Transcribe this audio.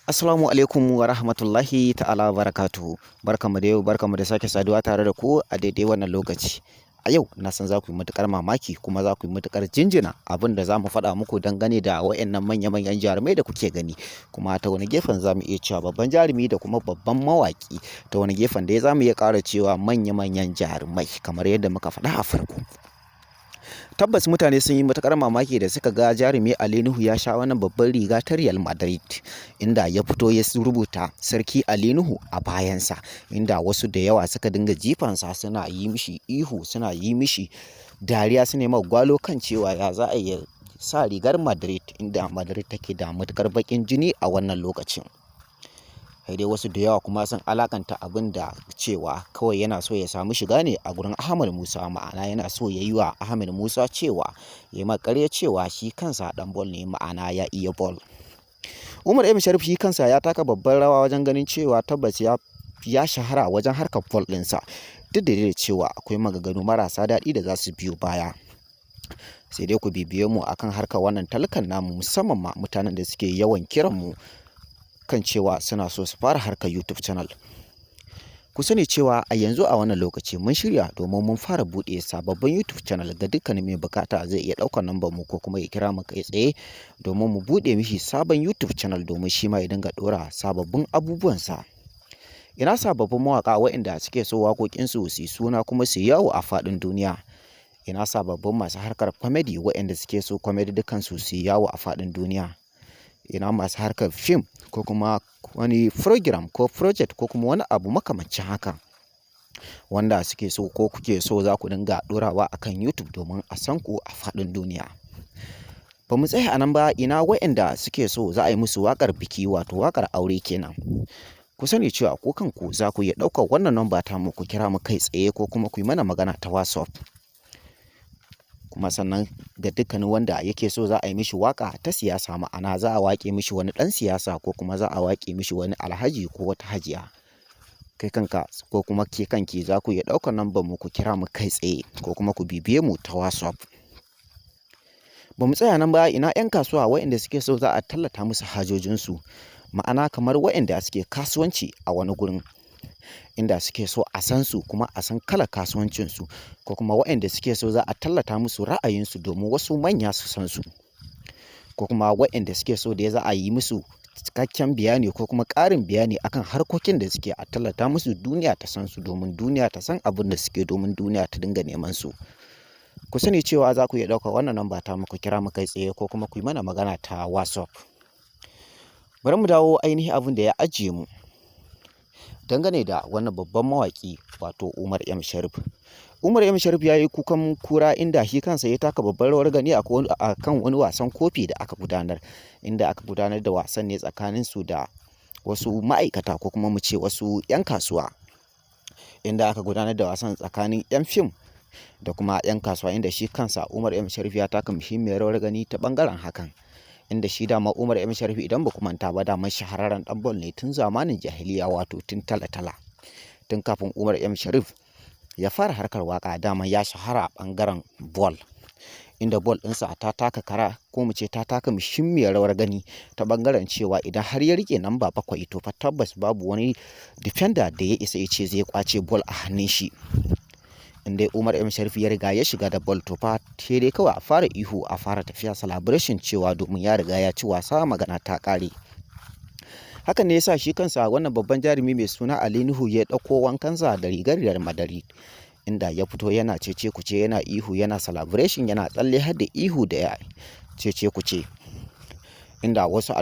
Assalamu alaikum wa rahmatullahi ta'ala wa barakatuhu. Barkanmu da yau, barkanmu da sake saduwa tare da ku a daidai wannan lokaci. A yau na san za ku yi matuƙar mamaki kuma za ku yi matuƙar jinjina abin da za mu faɗa muku dangane da waɗannan manya-manyan jarumai da kuke gani. Kuma ta wani gefen za mu iya cewa babban jarumi da kuma babban mawaƙi. Ta wani gefen dai za mu iya ƙara cewa manya-manyan jarumai kamar yadda muka faɗa a farko. Tabbas, mutane sun yi matuƙar mamaki da suka ga jarumi Ali Nuhu ya sha wannan babban riga ta Real Madrid, inda ya fito ya rubuta "Sarki Ali Nuhu" a bayansa, inda wasu da yawa suka dinga jifansa, suna yi mishi ihu, suna yi mishi dariya, su nema gwalo kan cewa ya za a iya sa rigar Madrid, inda Madrid take da matuƙar baƙin jini a wannan lokacin. Sai dai wasu da yawa kuma sun alakanta abin da cewa kawai yana so ya samu shiga ne a gurin Ahmad Musa, ma'ana yana so ya yi wa Ahmad Musa cewa ya yi cewa shi kansa ɗan ball ne, ma'ana ya iya ball. Umar M Sharif shi kansa ya taka babbar rawa wajen ganin cewa tabbas ya shahara wajen harkar ball ɗinsa, duk da cewa akwai maganganu marasa daɗi da za su biyo baya. Sai dai ku bibiye mu akan harkar wannan talukan namu, musamman ma mutanen da suke yawan kiran mu kan cewa suna so su fara harkar YouTube channel. Ku sani cewa a yanzu, a wannan lokaci, mun shirya domin mun fara buɗe sababbin YouTube channel ga dukkanin mai bukata. Zai iya ɗaukar nambar mu ko kuma ya kira mu kai tsaye domin mu buɗe mishi sabon YouTube channel, domin shi ma ya dinga ɗora sababbin abubuwansa. Ina sababbin mawaƙa waɗanda suke so waƙoƙinsu su yi suna kuma su yawo a faɗin duniya? Ina sababbin masu harkar comedy waɗanda suke so comedy dukansu su yawo a faɗin duniya? Ina masu harkar fim ko kuma wani program ko project ko kuma wani abu makamancin haka, wanda suke so ko kuke so za ku dinga ɗorawa a kan YouTube domin a san ku a faɗin duniya? Ba mu tsaya a nan ba. Ina waɗanda suke so za a yi musu waƙar biki, wato waƙar aure kenan? Ku sani cewa ku kanku za ku iya ɗaukar wannan namba tamu, ku kira mu kai tsaye ko kuma ku yi mana magana ta WhatsApp. Kuma sannan ga dukkanin wanda yake so za a yi mishi waƙa ta siyasa, ma'ana za a waƙe mishi wani ɗan siyasa ko kuma za a waƙe mishi wani alhaji ko wata hajiya. Kai kanka ko kuma ke kanki za ku iya ɗaukar nambar mu, ku kira mu kai tsaye ko kuma ku bibiye mu ta WhatsApp. Ba mu tsaya nan ba. Ina 'yan kasuwa waɗanda suke so za a tallata musu hajojinsu, ma'ana kamar waɗanda suke kasuwanci a wani gurin, inda suke so a san su kuma a san kalar kasuwancinsu, ko kuma waɗanda suke so za a tallata musu ra'ayinsu domin wasu manya su san su, ko kuma waɗanda suke so da za a yi musu cikakken bayani ko kuma ƙarin bayani akan harkokin da suke, a tallata musu, duniya ta san su, domin duniya ta san abin da suke, domin duniya ta dinga neman su. Ku sani cewa za ku iya ɗaukar wannan namba tamu, ku kira mu kai tsaye ko kuma ku yi mana magana ta WhatsApp. Bari mu dawo ainihin abin da ya ajiye mu dangane da wannan babban mawaƙi, wato Umar M Sharif. Umar M Sharif ya yi kukan kura, inda shi kansa ya taka babbar rawar gani a kan wani wasan kofi da aka gudanar, inda aka gudanar da wasan ne tsakanin su da wasu ma'aikata, ko kuma mu ce wasu 'yan kasuwa, inda aka gudanar da wasan tsakanin 'yan fim da kuma 'yan kasuwa, inda shi kansa Umar M Sharif ya taka muhimmiyar rawar gani ta ɓangaren hakan. Inda shi dama Umar M Sharif, idan ba ku manta ba, dama shahararren ɗan ball ne tun zamanin jahiliya, wato tun tala-tala. Tun kafin Umar M Sharif ya fara harkar waƙa, dama ya shahara a ɓangaren ball, inda ball ɗinsa ta taka kara, ko mu ce ta taka muhimmiyar rawar gani ta ɓangaren cewa idan har ya riƙe namba 7, to fa tabbas babu wani defender da ya isa ya ce zai ƙwace ball a hannun shi. In dai Umar M Sharif ya riga ya shiga da ball, to fa sai dai kawai a fara ihu, a fara tafiya celebration, cewa domin ya riga ya ci wasa, magana ta ƙare. Hakan ne yasa shi kansa wannan babban jarumi mai suna Ali Nuhu ya ɗauko wankansa da rigar Real Madrid, inda ya fito yana cece kuce, yana ihu, yana celebration, yana tsalle har da ihu da ya cece kuce, inda wasu